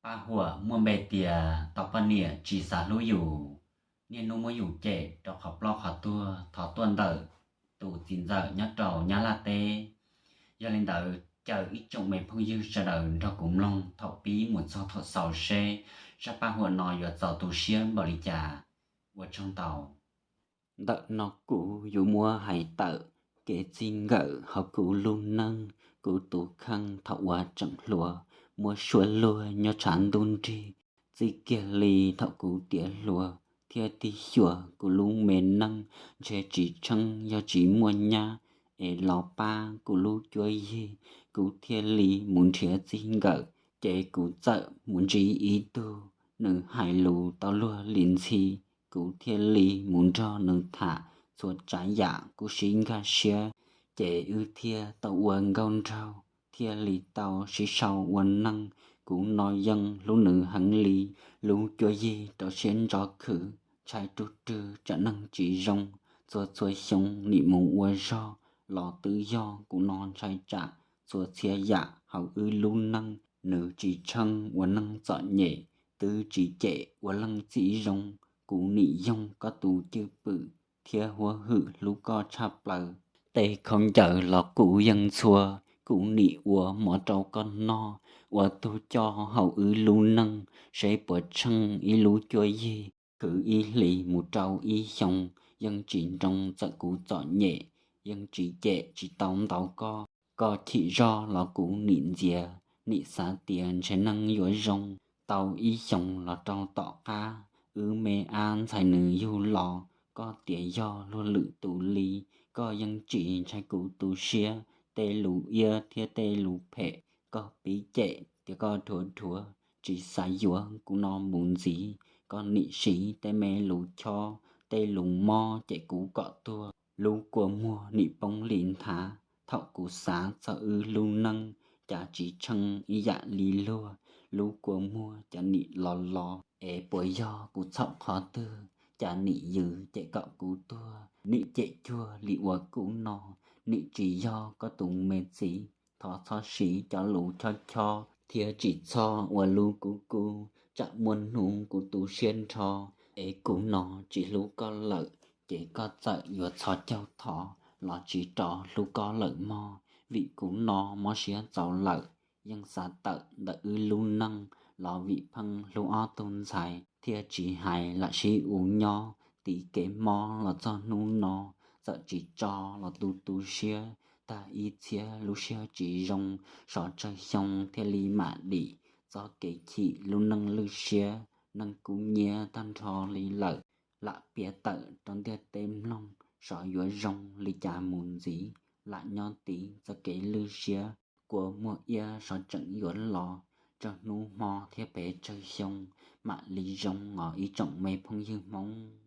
Paj huam muaj npe tias tau poj niam tsis xav hlub yus, niaj hnub muab yus cem rau qhov ploj qhov tuag, thov tuaj ntawm tus txiv ntxawm nyob rau Nyab Laj teb. Yog li ntawd caw ib tsoom me phooj ywg sawv daws nrog kuv mloog thaum pib mus txog thaum xaus seb zaj paj huam no yuav txaus tu siab npaum li cas. Ua tsaug ntau. Ntawm no kuv yuav muab hais tawm kev txij nkawm hauv kuv lub neej, kuv tus kheej thaum uas tseem hluas, muab suab luag nyob tshav ntuj nrig, txij kiag li thaum kuv tiav hluas thiab tig xyuas kuv lub me neej, ntshe tsis tsheej yog tsis muaj nyab es los pab kuv lub cuab yig, kuv thiaj li mus nrhiav txij nkawm, ces kuv txawm mus ntsib ib tug, nws hais lus tau luag li ntxhi, kuv thiaj li mus nrog nws tham, txhua tsav yam kuj sib nkag siab, ces wb thiaj tau ua nkauj nraug, thiaj li tau sib sau ua neej. Kuv no yeej hlub nws heev li, lub cuab yig rau siab ntso khwv, ntshai rub rwg tsam neeg tsis zoo, txhua txhua xyoo nim mus ua zog los twb yog kuv no ntshai tsam txhua txhia yam hauv wb lub neej, nws tsis tsheej ua neeg txom nyem, twb tsis cem ua leej txiv zoo, kuv nim yoog koj tus cwj pwm thiab huab hwm hlub koj tshaj plaws. Tej khaub ncaws los kuv yeej ntxhua, kuv nim ua mov rau koj noj, ua tug coj hauv wb lub neej, seb puas tsheej ib lub cuab yig, khwv ib hlis mus rau ib xyoos, yeej tsis nroo txawm kuv txom nyem, yeej tsis cem tsis tau ntau koj. Koj chim zog los kuv nim ntxias, nim xav tias ntshe neej yuav zoo, tau ib xyoos los rau tom qab, wb me ab ntxhais nws yug los, koj tias yog luag lwm tus li, koj yeej tsis ntshai kuv tu siab, tej lus iab thiab tej lus phem, koj pib cem tias koj dhuav dhuav, tsis xav yuav kuv no mus ntxiv, koj nim siv tej me lus chob, tej lus mob cem kuv kom tuag, lub kua muag nim poob li nthav, thaum kuv xav txog wb lub neej, cas tsis tsheej ib yam li luag, lub kua muag cas nim los los, es puas yog kuv txhaum qhov twg, cas nim yws cem kom kuv tuag, nim cem cuag li uas kuv no nim tsis yog koj tus me txiv, thov txhob siv cov lus chob chob thiab tsis txhob ua lub kub kub, tsam muaj hnub kuv tu siab nrho, es kuv no tsis hlub koj lawm, ces koj txawm yuav txhos caug thov los tsis rov hlub koj lawm mog, vim kuv no mob siab txaus lawm, yeej xav tawm ntawm wb lub neej, los vim pheej hlub ob tug ntxhais, thiaj tsis hais lam sib u nyob, tiv kev mob los txog hnub no, txawm tsis tso los tu tu siab, tag ib txhiab lub siab tsis zoo, sov tsawg xyoo thiaj li mam dim, txoj kev chim lub neej lwj siab, neej kub nyiab tag nrho li lawm, lam piav tawm rau ntiaj teb mloog, sov yuav zoo li cas mus ntxiv, lam nyob tiv txoj kev lwj siab, kua muag iab sov tseem yuav los, tsaug hnub hmo thiab pes tsawg xyoo, mam li zoo os ib tsoom me phooj ywg Hmoob.